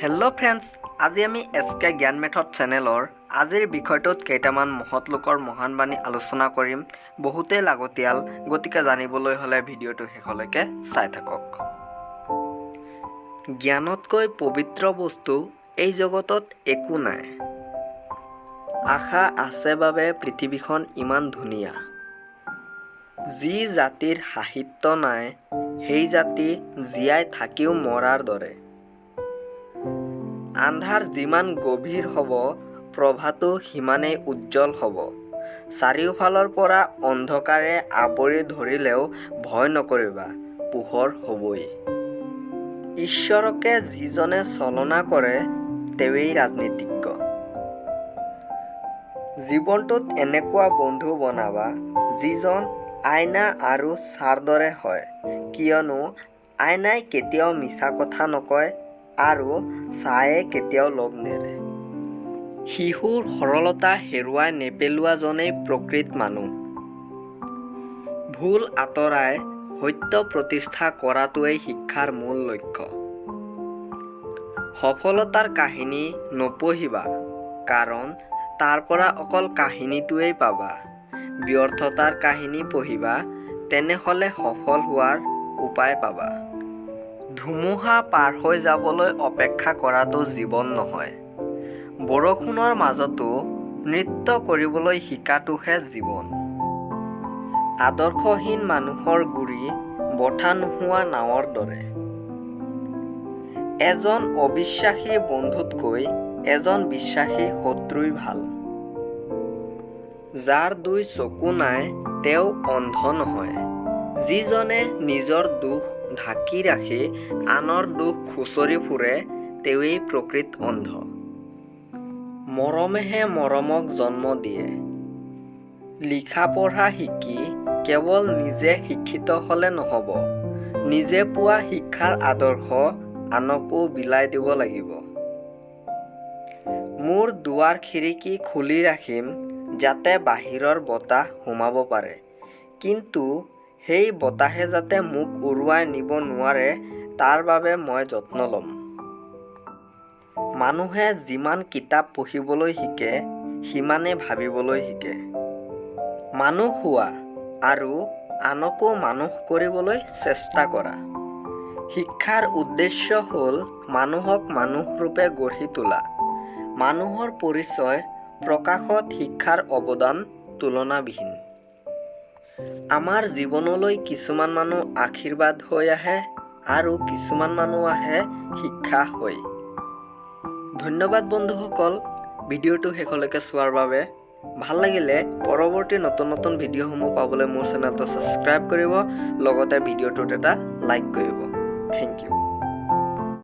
Hello' friends, আজি আমি S কে জ্ঞান মেথড চেনেলৰ আজিৰ বিষয়টোত কেইটামান মহৎ লোকৰ মহান বাণী আলোচনা কৰিম। বহুতেই লাগতিয়াল, গতিকে জানিবলৈ হ'লে ভিডিঅ'টো শেষলৈকে চাই থাকক। জ্ঞানতকৈ পবিত্ৰ বস্তু এই জগতত একো নাই। আশা আছে বাবে পৃথিৱীখন ইমান ধুনীয়া। যি জাতিৰ সাহিত্য নাই, সেই জাতি জীয়াই থাকিও মৰাৰ দৰে। আন্ধাৰ যিমান গভীৰ হ'ব, প্ৰভাতো সিমানেই উজ্জ্বল হ'ব। চাৰিওফালৰ পৰা অন্ধকাৰে আৱৰি ধৰিলেও ভয় নকৰিবা, পোহৰ হ'বই। ঈশ্বৰকে যিজনে ছলনা কৰে, তেৱেঁই ৰাজনীতিজ্ঞ। জীৱনটোত এনেকুৱা বন্ধু বনাবা, যিজন আইনা আৰু ছাঁৰ দৰে হয়, কিয়নো আইনাই কেতিয়াও মিছা কথা নকয় আৰু ছাঁয়ে কেতিয়াও লগ নেৰে। শিশুৰ সৰলতা হেৰুৱাই নেপেলোৱাজনেই প্ৰকৃত মানুহ। ভুল আঁতৰাই সত্য প্ৰতিষ্ঠা কৰাটোৱেই শিক্ষাৰ মূল লক্ষ্য। সফলতাৰ কাহিনী নপঢ়িবা, কাৰণ তাৰ পৰা অকল কাহিনীটোৱেই পাবা। ব্যৰ্থতাৰ কাহিনী পঢ়িবা, তেনেহ'লে সফল হোৱাৰ উপায় পাবা। ধুমুহা পাৰ হৈ যাবলৈ অপেক্ষা কৰাটো জীৱন নহয়, বৰষুণৰ মাজতো নৃত্য কৰিবলৈ শিকাটোহে জীৱন। আদৰ্শহীন মানুহৰ গুৰি বঠা নোহোৱা নাৱৰ দৰে। এজন অবিশ্বাসী বন্ধুতকৈ এজন বিশ্বাসী শত্ৰুই ভাল। যাৰ দুই চকু নাই, তেওঁ অন্ধ নহয়। যিজনে নিজৰ দোষ ঢাকি ৰাখি আনৰ দোষ খুচৰি ফুৰে, তেৱেঁই প্ৰকৃত অন্ধ। মৰমেহে মৰমক জন্ম দিয়ে। লিখা পঢ়া শিকি কেৱল নিজে শিক্ষিত হ'লে নহ'ব, নিজে পোৱা শিক্ষাৰ আদৰ্শ আনকো বিলাই দিব লাগিব। মোৰ দুৱাৰ খিৰিকী খুলি ৰাখিম যাতে বাহিৰৰ বতাহ সোমাব পাৰে, কিন্তু সেই বতাহে যাতে মোক উৰুৱাই নিব নোৱাৰে, তাৰ বাবে মই যত্ন ল'ম। মানুহে যিমান কিতাপ পঢ়িবলৈ শিকে, সিমানেই ভাবিবলৈ শিকে। মানুহ হোৱা আৰু আনকো মানুহ কৰিবলৈ চেষ্টা কৰা। শিক্ষাৰ উদ্দেশ্য হ'ল মানুহক মানুহৰূপে গঢ়ি তোলা। মানুহৰ পৰিচয় প্ৰকাশত শিক্ষাৰ অৱদান তুলনাবিহীন। আমাৰ জীৱনলৈ কিছুমান মানুহ আশীৰ্বাদ হৈ আহে আৰু কিছুমান মানুহ আহে শিক্ষা হৈ। ধন্যবাদ বন্ধুসকল, ভিডিঅ'টো শেষলৈকে চোৱাৰ বাবে। ভাল লাগিলে পৰৱৰ্তী নতুন নতুন ভিডিঅ'সমূহ পাবলৈ মোৰ চেনেলটো ছাবস্ক্ৰাইব কৰিব, লগতে ভিডিঅ'টোত এটা লাইক কৰিব। Thank U.